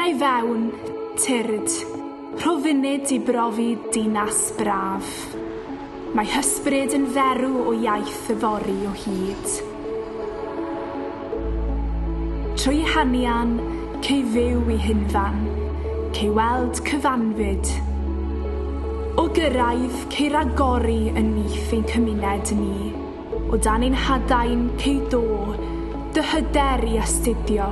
Minnau fewn, tyrd, rho funud i brofi dinas braf. Mae hysbryd yn ferw o iaith yfory o hyd. Trwy hanian, cei fyw i hunfan, cei weld cyfanfyd. O gyrraedd, cei ragori yn nyth ein cymuned ni. O dan ein hadain, cei do, dy hyder i astudio.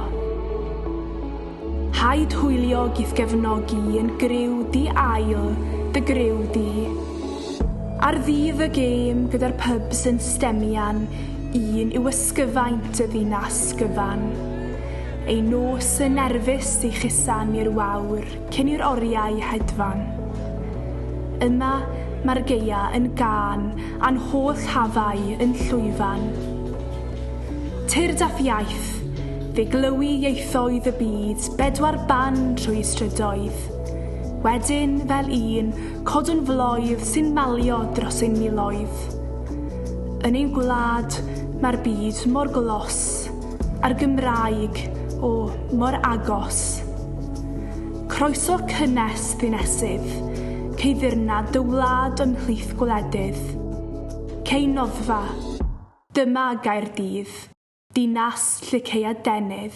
Haid hwyliog i'th gefnogi yn griw di ail, dy griw di. Ar ddydd y gêm gyda'r pubs yn stemian, un yw ysgyfaint y ddinas gyfan. Ei nos yn nerfus i chusan i'r wawr cyn i'r oriau hedfan. Yma, mae'r gaea yn gân a'n holl hafau yn llwyfan. Tyrd a'th iaith, fe glywi ieithoedd y byd bedwar ban trwy strydoedd. Wedyn, fel un, codwn floedd sy'n malio dros ein miloedd. Yn ein gwlad, mae'r byd mor glos, a'r Gymraeg, o, mor agos. Croeso cynnes, ddinesydd, cei ddirnad dy wlad ymhlith gwledydd. Cei noddfa. Dyma Gaerdydd, dinas lle cei adenydd.